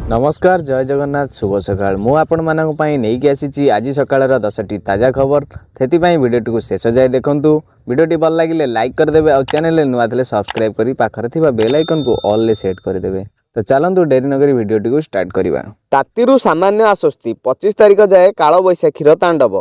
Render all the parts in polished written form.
ନମସ୍କାର, ଜୟ ଜଗନ୍ନାଥ, ଶୁଭ ସକାଳ। ମୁଁ ଆପଣମାନଙ୍କ ପାଇଁ ନେଇକି ଆସିଛି ଆଜି ସକାଳର 10ଟି ତାଜା ଖବର। ସେଥିପାଇଁ ଭିଡ଼ିଓଟିକୁ ଶେଷ ଯାଏ ଦେଖନ୍ତୁ। ଭିଡ଼ିଓଟି ଭଲ ଲାଗିଲେ ଲାଇକ୍ କରିଦେବେ ଆଉ ଚ୍ୟାନେଲରେ ନୂଆ ଥିଲେ ସବସ୍କ୍ରାଇବ୍ କରି ପାଖରେ ଥିବା ବେଲ୍ ଆଇକନ୍କୁ ଅଲ୍ରେ ସେଟ୍ କରିଦେବେ। ତ ଚାଲନ୍ତୁ, ଡେରି ନକରି ଭିଡ଼ିଓଟିକୁ ଷ୍ଟାର୍ଟ କରିବା। ତାତିରୁ ସାମାନ୍ୟ ଆଶ୍ୱସ୍ତି, 25 ତାରିଖ ଯାଏ କାଳବୈଶାଖୀର ତାଣ୍ଡବ।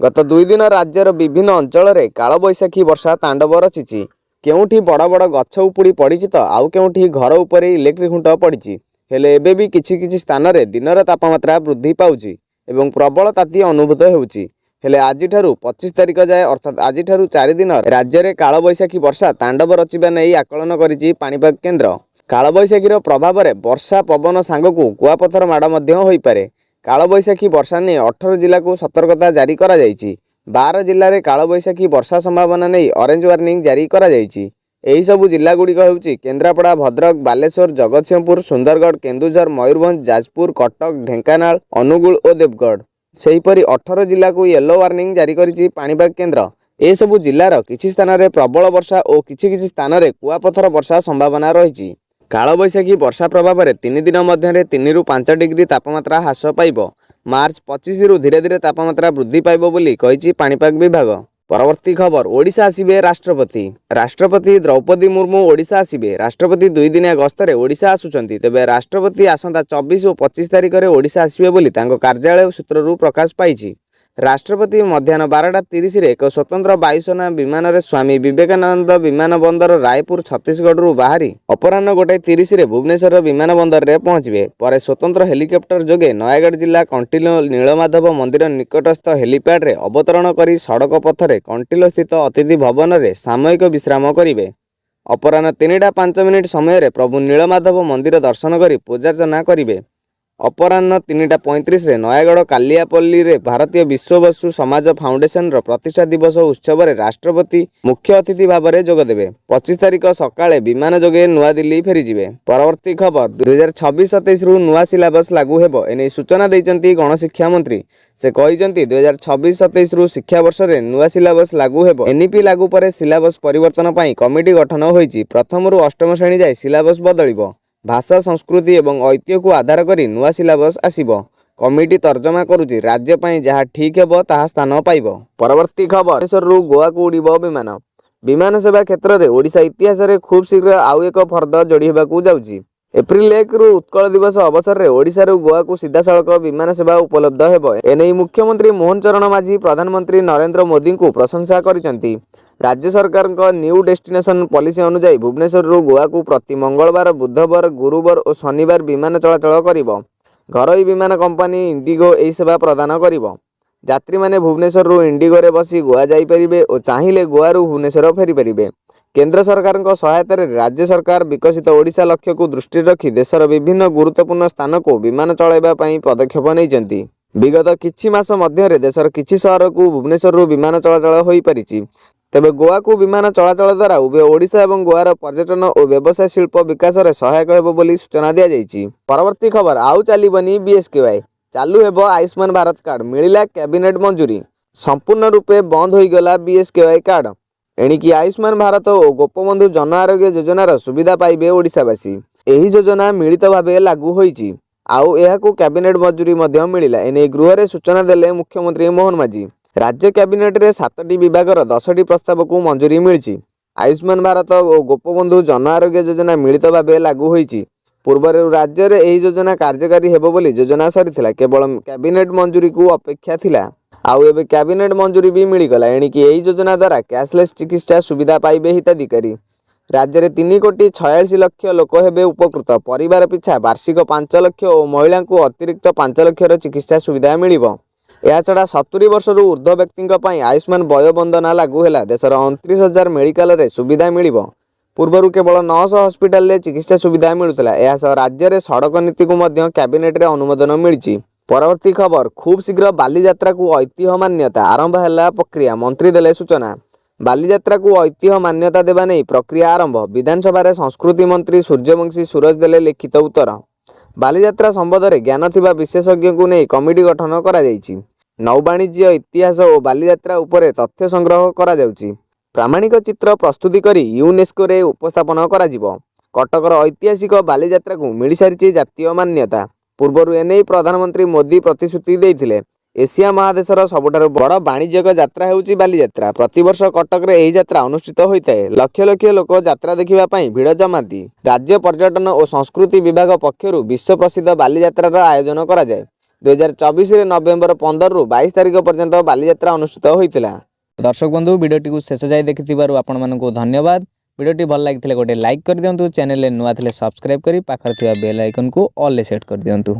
ଗତ 2 ଦିନ ରାଜ୍ୟର ବିଭିନ୍ନ ଅଞ୍ଚଳରେ କାଳବୈଶାଖୀ ବର୍ଷା ତାଣ୍ଡବ ରଚିଛି। କେଉଁଠି ବଡ଼ ବଡ଼ ଗଛ ଉପୁଡ଼ି ପଡ଼ିଛି ତ ଆଉ କେଉଁଠି ଘର ଉପରେ ଇଲେକ୍ଟ୍ରିକ୍ ଖୁଣ୍ଟ ପଡ଼ିଛି। ହେଲେ ଏବେ ବି କିଛି କିଛି ସ୍ଥାନରେ ଦିନର ତାପମାତ୍ରା ବୃଦ୍ଧି ପାଉଛି ଏବଂ ପ୍ରବଳ ତାତି ଅନୁଭୂତ ହେଉଛି। ହେଲେ ଆଜିଠାରୁ 25 ତାରିଖ ଯାଏ, ଅର୍ଥାତ୍ ଆଜିଠାରୁ 4 ଦିନ ରାଜ୍ୟରେ କାଳବୈଶାଖୀ ବର୍ଷା ତାଣ୍ଡବ ରଚିବା ନେଇ ଆକଳନ କରିଛି ପାଣିପାଗ କେନ୍ଦ୍ର। କାଳବୈଶାଖୀର ପ୍ରଭାବରେ ବର୍ଷା, ପବନ ସାଙ୍ଗକୁ କୁଆପଥର ମାଡ଼ ମଧ୍ୟ ହୋଇପାରେ। କାଳବୈଶାଖୀ ବର୍ଷା ନେଇ 18 ଜିଲ୍ଲାକୁ ସତର୍କତା ଜାରି କରାଯାଇଛି। 12 ଜିଲ୍ଲାରେ କାଳବୈଶାଖୀ ବର୍ଷା ସମ୍ଭାବନା ନେଇ ଅରେଞ୍ଜ ୱାର୍ଣ୍ଣିଂ ଜାରି କରାଯାଇଛି। ଏହିସବୁ ଜିଲ୍ଲାଗୁଡ଼ିକ ହେଉଛି କେନ୍ଦ୍ରାପଡ଼ା, ଭଦ୍ରକ, ବାଲେଶ୍ୱର, ଜଗତସିଂହପୁର, ସୁନ୍ଦରଗଡ଼, କେନ୍ଦୁଝର, ମୟୂରଭଞ୍ଜ, ଯାଜପୁର, କଟକ, ଢେଙ୍କାନାଳ, ଅନୁଗୁଳ ଓ ଦେବଗଡ଼। ସେହିପରି 18 ଜିଲ୍ଲାକୁ ୟେଲୋ ୱାର୍ଣ୍ଣିଂ ଜାରି କରିଛି ପାଣିପାଗ କେନ୍ଦ୍ର। ଏସବୁ ଜିଲ୍ଲାର କିଛି ସ୍ଥାନରେ ପ୍ରବଳ ବର୍ଷା ଓ କିଛି କିଛି ସ୍ଥାନରେ କୁଆପଥର ବର୍ଷା ସମ୍ଭାବନା ରହିଛି। କାଳବୈଶାଖୀ ବର୍ଷା ପ୍ରଭାବରେ 3 ଦିନ ମଧ୍ୟରେ 3ରୁ 5 ଡିଗ୍ରୀ ତାପମାତ୍ରା ହ୍ରାସ ପାଇବ। ମାର୍ଚ୍ଚ 25ରୁ ଧୀରେ ଧୀରେ ତାପମାତ୍ରା ବୃଦ୍ଧି ପାଇବ ବୋଲି କହିଛି ପାଣିପାଗ ବିଭାଗ। ପରବର୍ତ୍ତୀ ଖବର, ଓଡ଼ିଶା ଆସିବେ ରାଷ୍ଟ୍ରପତି। ରାଷ୍ଟ୍ରପତି ଦ୍ରୌପଦୀ ମୁର୍ମୁ ଓଡ଼ିଶା ଆସିବେ। ରାଷ୍ଟ୍ରପତି 2 ଦିନିଆ ଗସ୍ତରେ ଓଡ଼ିଶା ଆସୁଛନ୍ତି। ତେବେ ରାଷ୍ଟ୍ରପତି ଆସନ୍ତା 24 ଓ 25 ତାରିଖରେ ଓଡ଼ିଶା ଆସିବେ ବୋଲି ତାଙ୍କ କାର୍ଯ୍ୟାଳୟ ସୂତ୍ରରୁ ପ୍ରକାଶ ପାଇଛି। ରାଷ୍ଟ୍ରପତି ମଧ୍ୟାହ୍ନ 12ଟା 30ରେ ଏକ ସ୍ୱତନ୍ତ୍ର ବାୟୁସେନା ବିମାନରେ ସ୍ୱାମୀ ବିବେକାନନ୍ଦ ବିମାନ ବନ୍ଦର, ରାୟପୁର, ଛତିଶଗଡ଼ରୁ ବାହାରି ଅପରାହ୍ନ 1ଟା 30ରେ ଭୁବନେଶ୍ୱର ବିମାନ ବନ୍ଦରରେ ପହଞ୍ଚିବେ। ପରେ ସ୍ୱତନ୍ତ୍ର ହେଲିକପ୍ଟର ଯୋଗେ ନୟାଗଡ଼ ଜିଲ୍ଲା କଣ୍ଟିଲୋ ନୀଳମାଧବ ମନ୍ଦିର ନିକଟସ୍ଥ ହେଲିପ୍ୟାଡ୍ରେ ଅବତରଣ କରି ସଡ଼କ ପଥରେ କଣ୍ଟିଲୋସ୍ଥିତ ଅତିଥି ଭବନରେ ସାମୟିକ ବିଶ୍ରାମ କରିବେ। ଅପରାହ୍ନ 3ଟା 5 ମିନିଟ୍ ସମୟରେ ପ୍ରଭୁ ନୀଳମାଧବ ମନ୍ଦିର ଦର୍ଶନ କରି ପୂଜାର୍ଚ୍ଚନା କରିବେ। ଅପରାହ୍ନ 3ଟା 35ରେ ନୟାଗଡ଼ କାଲିଆପଲ୍ଲୀରେ ଭାରତୀୟ ବିଶ୍ୱବସୁ ସମାଜ ଫାଉଣ୍ଡେସନର ପ୍ରତିଷ୍ଠା ଦିବସ ଉତ୍ସବରେ ରାଷ୍ଟ୍ରପତି ମୁଖ୍ୟ ଅତିଥି ଭାବରେ ଯୋଗଦେବେ। 25 ତାରିଖ ସକାଳେ ବିମାନ ଯୋଗେ ନୂଆଦିଲ୍ଲୀ ଫେରିଯିବେ। ପରବର୍ତ୍ତୀ ଖବର, 2026-27ରୁ ନୂଆ ସିଲାବସ୍ ଲାଗୁ ହେବ। ଏନେଇ ସୂଚନା ଦେଇଛନ୍ତି ଗଣଶିକ୍ଷା ମନ୍ତ୍ରୀ। ସେ କହିଛନ୍ତି, 2026-27ରୁ ଶିକ୍ଷାବର୍ଷରେ ନୂଆ ସିଲାବସ୍ ଲାଗୁ ହେବ। ଏନ୍ଇପି ଲାଗୁ ପରେ ସିଲାବସ୍ ପରିବର୍ତ୍ତନ ପାଇଁ କମିଟି ଗଠନ ହୋଇଛି। ପ୍ରଥମରୁ ଅଷ୍ଟମ ଶ୍ରେଣୀ ଯାଏ ସିଲାବସ୍ ବଦଳିବ। ଭାଷା, ସଂସ୍କୃତି ଏବଂ ଐତିହ୍ୟକୁ ଆଧାର କରି ନୂଆ ସିଲାବସ୍ ଆସିବ। କମିଟି ତର୍ଜମା କରୁଛି। ରାଜ୍ୟ ପାଇଁ ଯାହା ଠିକ୍ ହେବ, ତାହା ସ୍ଥାନ ପାଇବ। ପରବର୍ତ୍ତୀ ଖବର, ଭୁବନେଶ୍ୱରରୁ ଗୋଆକୁ ଉଡ଼ିବ ବିମାନ। ବିମାନ ସେବା କ୍ଷେତ୍ରରେ ଓଡ଼ିଶା ଇତିହାସରେ ଖୁବ୍ ଶୀଘ୍ର ଆଉ ଏକ ଫର୍ଦ୍ଦ ଯୋଡ଼ି ହେବାକୁ ଯାଉଛି। ଏପ୍ରିଲ 1ରୁ ଉତ୍କଳ ଦିବସ ଅବସରରେ ଓଡ଼ିଶାରୁ ଗୋଆକୁ ସିଧାସଳଖ ବିମାନ ସେବା ଉପଲବ୍ଧ ହେବ। ଏନେଇ ମୁଖ୍ୟମନ୍ତ୍ରୀ ମୋହନ ଚରଣ ମାଝୀ ପ୍ରଧାନମନ୍ତ୍ରୀ ନରେନ୍ଦ୍ର ମୋଦିଙ୍କୁ ପ୍ରଶଂସା କରିଛନ୍ତି। ରାଜ୍ୟ ସରକାରଙ୍କ ନ୍ୟୁ ଡେଷ୍ଟିନେସନ ପଲିସି ଅନୁଯାୟୀ ଭୁବନେଶ୍ୱରରୁ ଗୋଆକୁ ପ୍ରତି ମଙ୍ଗଳବାର, ବୁଧବାର, ଗୁରୁବାର ଓ ଶନିବାର ବିମାନ ଚଳାଚଳ କରିବ। ଘରୋଇ ବିମାନ କମ୍ପାନୀ ଇଣ୍ଡିଗୋ ଏହି ସେବା ପ୍ରଦାନ କରିବ। ଯାତ୍ରୀମାନେ ଭୁବନେଶ୍ୱରରୁ ଇଣ୍ଡିଗୋରେ ବସି ଗୋଆ ଯାଇପାରିବେ ଓ ଚାହିଁଲେ ଗୋଆରୁ ଭୁବନେଶ୍ୱର ଫେରିପାରିବେ। କେନ୍ଦ୍ର ସରକାରଙ୍କ ସହାୟତାରେ ରାଜ୍ୟ ସରକାର ବିକଶିତ ଓଡ଼ିଶା ଲକ୍ଷ୍ୟକୁ ଦୃଷ୍ଟିରେ ରଖି ଦେଶର ବିଭିନ୍ନ ଗୁରୁତ୍ୱପୂର୍ଣ୍ଣ ସ୍ଥାନକୁ ବିମାନ ଚଳାଇବା ପାଇଁ ପଦକ୍ଷେପ ନେଇଛନ୍ତି। ବିଗତ କିଛି ମାସ ମଧ୍ୟରେ ଦେଶର କିଛି ସହରକୁ ଭୁବନେଶ୍ୱରରୁ ବିମାନ ଚଳାଚଳ ହୋଇପାରିଛି। ତେବେ ଗୋଆକୁ ବିମାନ ଚଳାଚଳ ଦ୍ୱାରା ଉଭୟ ଓଡ଼ିଶା ଏବଂ ଗୋଆର ପର୍ଯ୍ୟଟନ ଓ ବ୍ୟବସାୟ ଶିଳ୍ପ ବିକାଶରେ ସହାୟକ ହେବ ବୋଲି ସୂଚନା ଦିଆଯାଇଛି। ପରବର୍ତ୍ତୀ ଖବର, ଆଉ ଚାଲିବନି ବିଏସ୍କେୱାଇ, ଚାଲୁ ହେବ ଆୟୁଷ୍ମାନ ଭାରତ କାର୍ଡ, ମିଳିଲା କ୍ୟାବିନେଟ୍ ମଞ୍ଜୁରୀ। ସମ୍ପୂର୍ଣ୍ଣ ରୂପେ ବନ୍ଦ ହୋଇଗଲା ବିଏସ୍କେୱାଇ କାର୍ଡ। ଏଣିକି ଆୟୁଷ୍ମାନ ଭାରତ ଓ ଗୋପବନ୍ଧୁ ଜନ ଆରୋଗ୍ୟ ଯୋଜନାର ସୁବିଧା ପାଇବେ ଓଡ଼ିଶାବାସୀ। ଏହି ଯୋଜନା ମିଳିତ ଭାବେ ଲାଗୁ ହୋଇଛି। ଆଉ ଏହାକୁ କ୍ୟାବିନେଟ୍ ମଞ୍ଜୁରୀ ମଧ୍ୟ ମିଳିଲା। ଏନେଇ ଗୃହରେ ସୂଚନା ଦେଲେ ମୁଖ୍ୟମନ୍ତ୍ରୀ ମୋହନ ମାଝୀ। ରାଜ୍ୟ କ୍ୟାବିନେଟରେ ସାତଟି ବିଭାଗର 10ଟି ପ୍ରସ୍ତାବକୁ ମଞ୍ଜୁରୀ ମିଳିଛି। ଆୟୁଷ୍ମାନ ଭାରତ ଓ ଗୋପବନ୍ଧୁ ଜନ ଆରୋଗ୍ୟ ଯୋଜନା ମିଳିତ ଭାବେ ଲାଗୁ ହୋଇଛି। ପୂର୍ବରୁ ରାଜ୍ୟରେ ଏହି ଯୋଜନା କାର୍ଯ୍ୟକାରୀ ହେବ ବୋଲି ଯୋଜନା ସରିଥିଲା। କେବଳ କ୍ୟାବିନେଟ୍ ମଞ୍ଜୁରୀକୁ ଅପେକ୍ଷା ଥିଲା। ଆଉ ଏବେ କ୍ୟାବିନେଟ୍ ମଞ୍ଜୁରୀ ବି ମିଳିଗଲା। ଏଣିକି ଏହି ଯୋଜନା ଦ୍ୱାରା କ୍ୟାସଲେସ୍ ଚିକିତ୍ସା ସୁବିଧା ପାଇବେ ହିତାଧିକାରୀ। ରାଜ୍ୟରେ 3 କୋଟି 46 ଲକ୍ଷ ଲୋକ ହେବେ ଉପକୃତ। ପରିବାର ପିଛା ବାର୍ଷିକ 5 ଲକ୍ଷ ଓ ମହିଳାଙ୍କୁ ଅତିରିକ୍ତ 5 ଲକ୍ଷର ଚିକିତ୍ସା ସୁବିଧା ମିଳିବ। ଏହାଛଡ଼ା 70 ବର୍ଷରୁ ଉର୍ଦ୍ଧ୍ୱ ବ୍ୟକ୍ତିଙ୍କ ପାଇଁ ଆୟୁଷ୍ମାନ ବୟୋ ବନ୍ଦନା ଲାଗୁ ହେଲା। ଦେଶର 29,000 ମେଡିକାଲରେ ସୁବିଧା ମିଳିବ। ପୂର୍ବରୁ କେବଳ 900 ହସ୍ପିଟାଲରେ ଚିକିତ୍ସା ସୁବିଧା ମିଳୁଥିଲା। ଏହାସହ ରାଜ୍ୟରେ ସଡ଼କ ନୀତିକୁ ମଧ୍ୟ କ୍ୟାବିନେଟରେ ଅନୁମୋଦନ ମିଳିଛି। ପରବର୍ତ୍ତୀ ଖବର, ଖୁବ୍ ଶୀଘ୍ର ବାଲିଯାତ୍ରାକୁ ଐତିହ୍ୟ ମାନ୍ୟତା, ଆରମ୍ଭ ହେଲା ପ୍ରକ୍ରିୟା, ମନ୍ତ୍ରୀ ଦେଲେ ସୂଚନା। ବାଲିଯାତ୍ରାକୁ ଐତିହ୍ୟ ମାନ୍ୟତା ଦେବା ନେଇ ପ୍ରକ୍ରିୟା ଆରମ୍ଭ। ବିଧାନସଭାରେ ସଂସ୍କୃତି ମନ୍ତ୍ରୀ ସୂର୍ଯ୍ୟବଂଶୀ ସୂରଜ ଦେଲେ ଲିଖିତ ଉତ୍ତର। ବାଲିଯାତ୍ରା ସମ୍ବନ୍ଧରେ ଜ୍ଞାନ ଥିବା ବିଶେଷଜ୍ଞଙ୍କୁ ନେଇ କମିଟି ଗଠନ କରାଯାଇଛି। ନୌବାଣିଜ୍ୟ ଇତିହାସ ଓ ବାଲିଯାତ୍ରା ଉପରେ ତଥ୍ୟ ସଂଗ୍ରହ କରାଯାଉଛି। ପ୍ରାମାଣିକ ଚିତ୍ର ପ୍ରସ୍ତୁତି କରି ୟୁନେସ୍କୋରେ ଉପସ୍ଥାପନ କରାଯିବ। କଟକର ଐତିହାସିକ ବାଲିଯାତ୍ରାକୁ ମିଳିସାରିଛି ଜାତୀୟ ମାନ୍ୟତା। ପୂର୍ବରୁ ଏନେଇ ପ୍ରଧାନମନ୍ତ୍ରୀ ମୋଦି ପ୍ରତିଶ୍ରୁତି ଦେଇଥିଲେ। ଏସିଆ ମହାଦେଶର ସବୁଠାରୁ ବଡ଼ ବାଣିଜ୍ୟିକ ଯାତ୍ରା ହେଉଛି ବାଲିଯାତ୍ରା। ପ୍ରତିବର୍ଷ କଟକରେ ଏହି ଯାତ୍ରା ଅନୁଷ୍ଠିତ ହୋଇଥାଏ। ଲକ୍ଷ ଲକ୍ଷ ଲୋକ ଯାତ୍ରା ଦେଖିବା ପାଇଁ ଭିଡ଼ ଜମାନ୍ତି। ରାଜ୍ୟ ପର୍ଯ୍ୟଟନ ଓ ସଂସ୍କୃତି ବିଭାଗ ପକ୍ଷରୁ ବିଶ୍ୱ ପ୍ରସିଦ୍ଧ ବାଲିଯାତ୍ରାର ଆୟୋଜନ କରାଯାଏ। 2024ରେ ନଭେମ୍ବର 15ରୁ 22 ତାରିଖ ପର୍ଯ୍ୟନ୍ତ ବାଲିଯାତ୍ରା ଅନୁଷ୍ଠିତ ହୋଇଥିଲା। ଦର୍ଶକ ବନ୍ଧୁ, ଭିଡ଼ିଓଟିକୁ ଶେଷ ଯାଏ ଦେଖିଥିବାରୁ ଆପଣମାନଙ୍କୁ ଧନ୍ୟବାଦ। ଭିଡ଼ିଓଟି ଭଲ ଲାଗିଥିଲେ ଗୋଟେ ଲାଇକ୍ କରିଦିଅନ୍ତୁ। ଚ୍ୟାନେଲରେ ନୂଆ ଥିଲେ ସବସ୍କ୍ରାଇବ୍ କରି ପାଖରେ ଥିବା ବେଲ୍ ଆଇକନ୍କୁ ଅଲ୍ରେ ସେଟ୍ କରିଦିଅନ୍ତୁ।